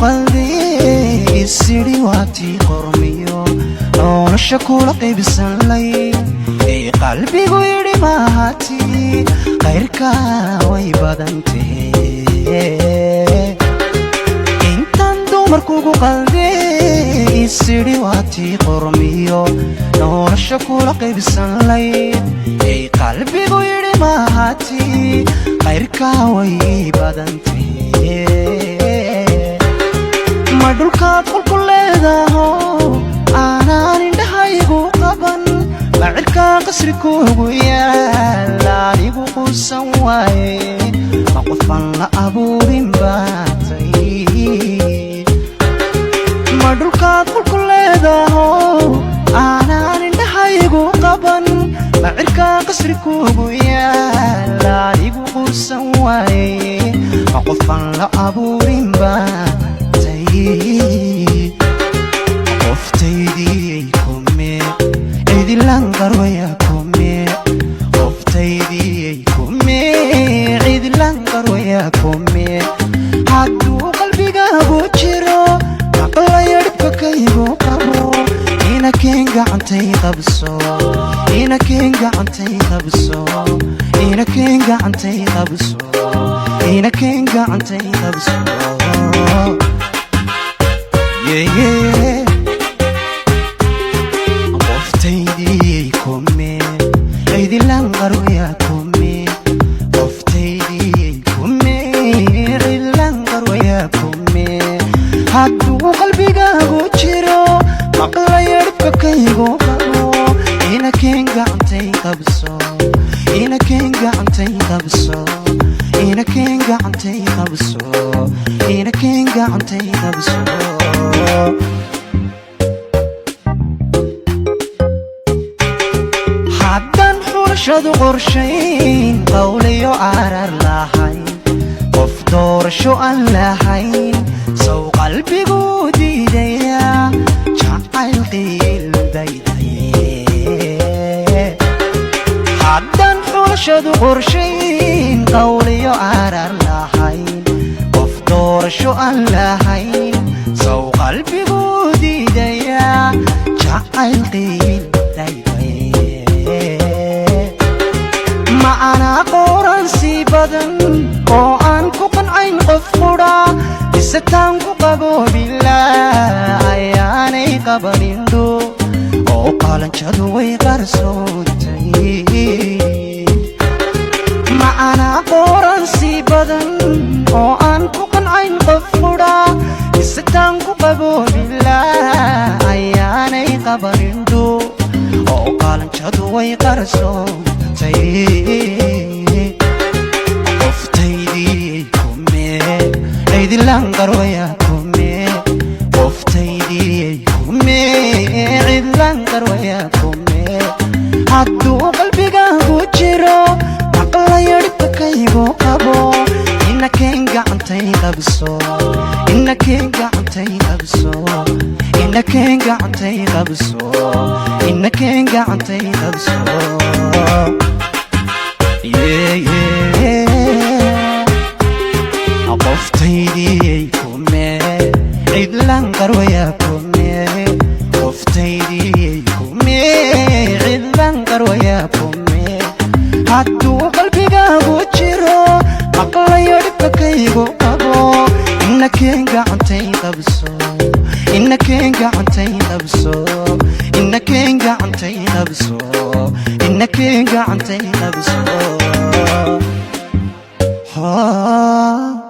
Qalbiyey sidhi waatii qormiyo nolosha kula qaybsanlay ee qalbigu yidhi mahati qayrka way badan tahe. Intaan dumarkugu qaldey sidhi waatii qormiyo nolosha kula qaybsanlay ee qalbigu yidhi mahati qayrka way badan tahe. Ma dhulkaad qolku leedaho aanaan indhahaygu qaban? Ma cirkaa qasri kuugu yaal anigu quusan waaye? Ma qofaan la abuurin baatay? Ma dhulkaad qolku leedaho aanaan indhahaygu qaban? Ma cirkaa qasri kuugu yaal anigu quusan waaye? Ma qofaan la abuurin baatay? Qoftaydii kume, cidilan qarwaya kume. Qoftaydii kume, cidilan qarwaya kume. Hadduu qalbigaagu jiro maqlayo dhibka kaygu qabo, inakeen gacantay qabso, inakeen gacantay qabso, inakeen gacantay qabso, inakeen gacantay qabso. Yeah. Qoftaydii kume, cidilan qarwaya kume. Qoftaydii kume, cidilan qarwaya kume. Hadduu qalbigaagu jiro maqlayo dhibka kaygu qabo, inakeen gacantay qabso, inakeen gacantay qabso, inakeen gacantay qabso, inakeen gacantay qabso. Haddaan xulashadu qorshayn qawliyo arar lahayn, qof doorasho aan lahayn, sow qalbigu diidaya jacayl qiildaydaye. Haddaan xulashadu qorshayn qawliyo arar lahayn, qof doorasho aan lahayn, sow qalbigu diidaya jacayl qiildaydaye. Macanaa qooransi badan oo aan ku qancayn qof qudha, bisetaan ku qaboobilaa ayaanay qabanindho oo qalanjadu way qarsoontay. Macanaa qooransi badan oo aan ku qancayn qof qudha, bisetaan ku qaboobilaa ayaanay qabanindho oo qalanjadu way qarsoontay. Qoftaydii kume, cidilan qarwaya kume. Qoftaydii kume, cidlan qarwaya kume. Hadduu qalbigaagu jiro maqlayo dhibka kaygu qabo, inakeen gacantay qabso, inakeen gacantay qabso, inakeen gacantay qabso, inakeen gacantay qabso. Yeah, yeah. Qoftaydii kume, cidlan qarwaya kume. Qoftaydii kume, cidlan qarwaya kume. Hadduu qalbigaagu jiro maqlayo dhibka kaygu qabo, inakeen gacantay qabso, inakeen gacantay qabso, inakeen gacantay qabso, inakeen gacantay qabso. Ha.